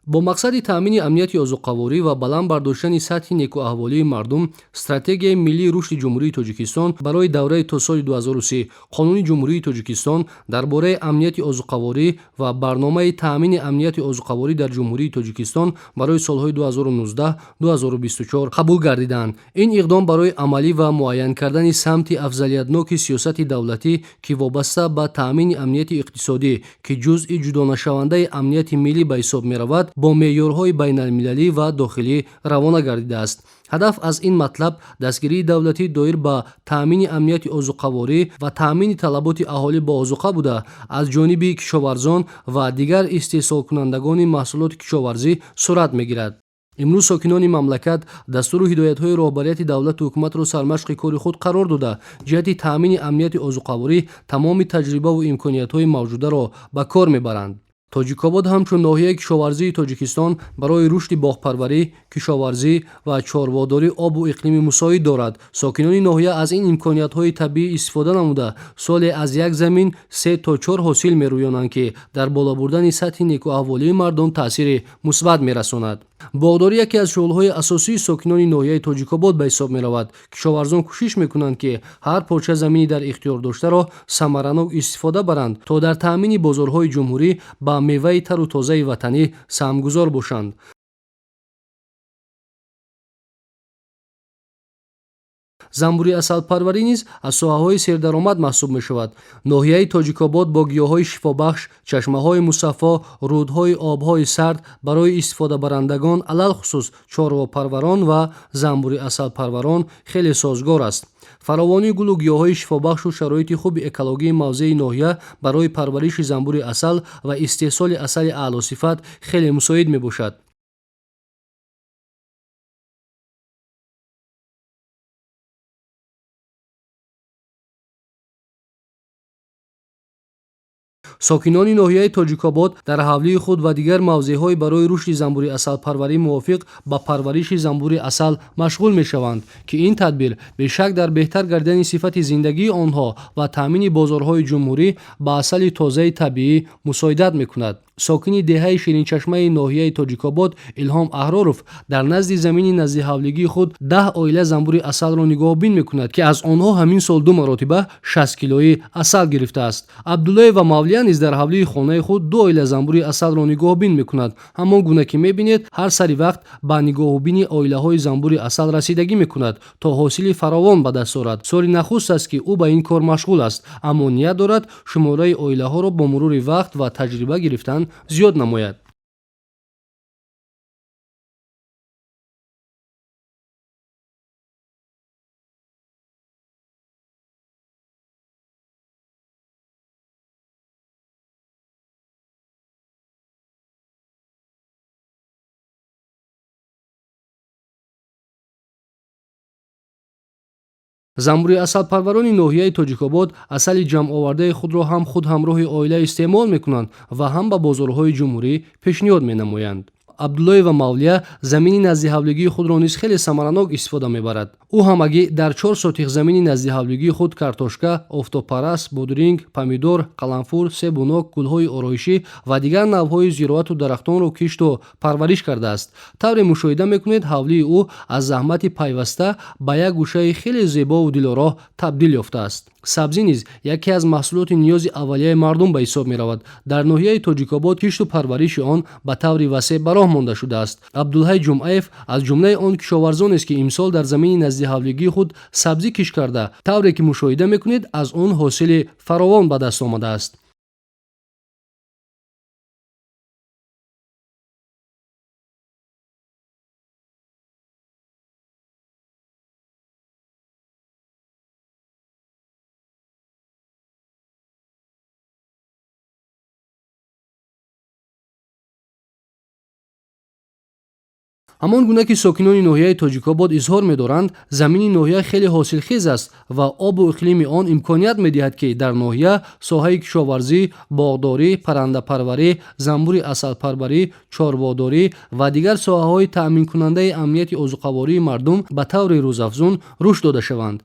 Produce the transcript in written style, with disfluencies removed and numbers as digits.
Бо мақсади таъмини амнияти озуқаворӣ ва баланд бардоштани сатҳи некӯаҳволии мардум, Стратегияи миллии рушди Ҷумҳурии Тоҷикистон барои давраи то соли 2030, Қонуни Ҷумҳурии Тоҷикистон дар бораи амнияти озуқаворӣ ва Барномаи таъмини амнияти озуқаворӣ дар Ҷумҳурии Тоҷикистон барои солҳои 2019-2024 қабул гардиданд. Ин иқдом барои амалӣ ва муайян кардани самти афзалиятноки сиёсати давлатӣ, ки вобаста ба таъмини амнияти иқтисодӣ, ки ҷузъи ҷудонашавандаи амнияти миллӣ ба ҳисоб меравад, бо меъёрҳои байналмилалӣ ва дохилӣ равона гардидааст. Ҳадаф аз ин матлаб дастгирии давлатӣ доир ба таъмини амнияти озуқаворӣ ва таъмини талаботи аҳолӣ ба озуқа буда, аз ҷониби кишоварзон ва дигар истеҳсолкунандагони маҳсулоти кишоварзӣ сурат мегирад. Имрӯз сокинони мамлакат дастуру ҳидоятҳои роҳбарияти давлату ҳукуматро сармашқи кори худ қарор дода, ҷиҳати таъмини амнияти озуқаворӣ тамоми таҷрибаву имкониятҳои мавҷударо ба кор мебаранд. Тоҷикобод ҳамчун ноҳияи кишоварзии Тоҷикистон барои рушди боғпарварӣ, кишоварзӣ ва чорводорӣ обу иқлими мусоид дорад. Сокинони ноҳия аз ин имкониятҳои табиӣ истифода намуда, соле аз як замин се то чор ҳосил мерӯёнанд, ки дар боло бурдани сатҳи некӯаҳволии мардум таъсири мусбат мерасонад. Боғдорӣ яке аз шуғлҳои асосии сокинони ноҳияи Тоҷикобод ба ҳисоб меравад. Кишоварзон кӯшиш мекунанд, ки ҳар порча замини дар ихтиёр доштаро самаранок истифода баранд, то дар таъмини бозорҳои ҷумҳурӣ ба меваи тару тозаи ватанӣ саҳмгузор бошанд. Занбури асалпарварӣ низ аз соҳаҳои сердаромад маҳсуб мешавад. Ноҳияи Тоҷикобод бо гиёҳҳои шифобахш, чашмаҳои мусаффо, рӯдҳои обҳои сард барои истифодабарандагон, алалхусус чорвопарварон ва занбури асалпарварон, хеле созгор аст. Фаровонии гулу гиёҳҳои шифобахшу шароити хуби экологии мавзеи ноҳия барои парвариши занбури асал ва истеҳсоли асали аълосифат хеле мусоид мебошад. Сокинони ноҳияи Тоҷикобод дар ҳавлии худ ва дигар мавзеъҳои барои рушди занбури асалпарварӣ мувофиқ ба парвариши занбури асал машғул мешаванд, ки ин тадбир бешак дар беҳтар гардидани сифати зиндагии онҳо ва таъмини бозорҳои ҷумҳурӣ ба асали тозаи табиӣ мусоидат мекунад. Сокини деҳаи Ширинчашмаи ноҳияи Тоҷикобод Илҳом Аҳроров дар назди замини наздиҳавлигии худ 10 оила занбури асалро нигоҳубин мекунад, ки аз онҳо ҳамин сол ду маротиба 60 килои асал гирифтааст. Абдуллоева Мавлия низ дар ҳавлии хонаи худ ду оила занбури асалро нигоҳубин мекунад. Ҳамон гуна ки мебинед, ҳар сари вақт ба нигоҳубини оилаҳои занбури асал расидагӣ мекунад, то ҳосили фаровон ба даст орад. Соли нахуст аст, ки ӯ ба ин кор машғул аст, аммо ният дорад шумораи оилаҳоро бо мурури вақт ва таҷриба гирифтан зиёд намояд. Занбури асалпарварони ноҳияи Тоҷикобод асали ҷамъовардаи худро ҳам худ ҳамроҳи оила истеъмол мекунанд ва ҳам ба бозорҳои ҷумҳурӣ пешниҳод менамоянд. Абдуллоева Мавлия замини наздиҳавлигии худро низ хеле самаранок истифода мебарад. Ӯ ҳамагӣ дар 4 сотих замини наздиҳавлигии худ картошка, офтобпараст, бодринг, помидор, қаламфур, себу нок, гулҳои ороишӣ ва дигар навъҳои зироату дарахтонро кишту парвариш кардааст. Тавре мушоҳида мекунед, ҳавлии ӯ аз заҳмати пайваста ба як гӯшаи хеле зебову дилороҳ табдил ёфтааст. Сабзӣ низ яке аз маҳсулоти ниёзи аввалияи мардум ба ҳисоб меравад. Дар ноҳияи Тоҷикобод кишту парвариши он ба таври васеъ ба роҳ монда шудааст. Абдулҳай Ҷумъаев аз ҷумлаи он кишоварзонест, ки имсол дар замини наздиҳавлигии худ сабзӣ кишт карда, тавре ки мушоҳида мекунед, аз он ҳосили фаровон ба даст омадааст. Ҳамон гуна ки сокинони ноҳияи Тоҷикобод изҳор медоранд, замини ноҳия хеле ҳосилхез аст ва обу иқлими он имконият медиҳад, ки дар ноҳия соҳаи кишоварзӣ, боғдорӣ, паррандапарварӣ, занбури асалпарварӣ, чорводорӣ ва дигар соҳаҳои таъминкунандаи амнияти озуқавории мардум ба таври рӯзафзун рушд дода шаванд.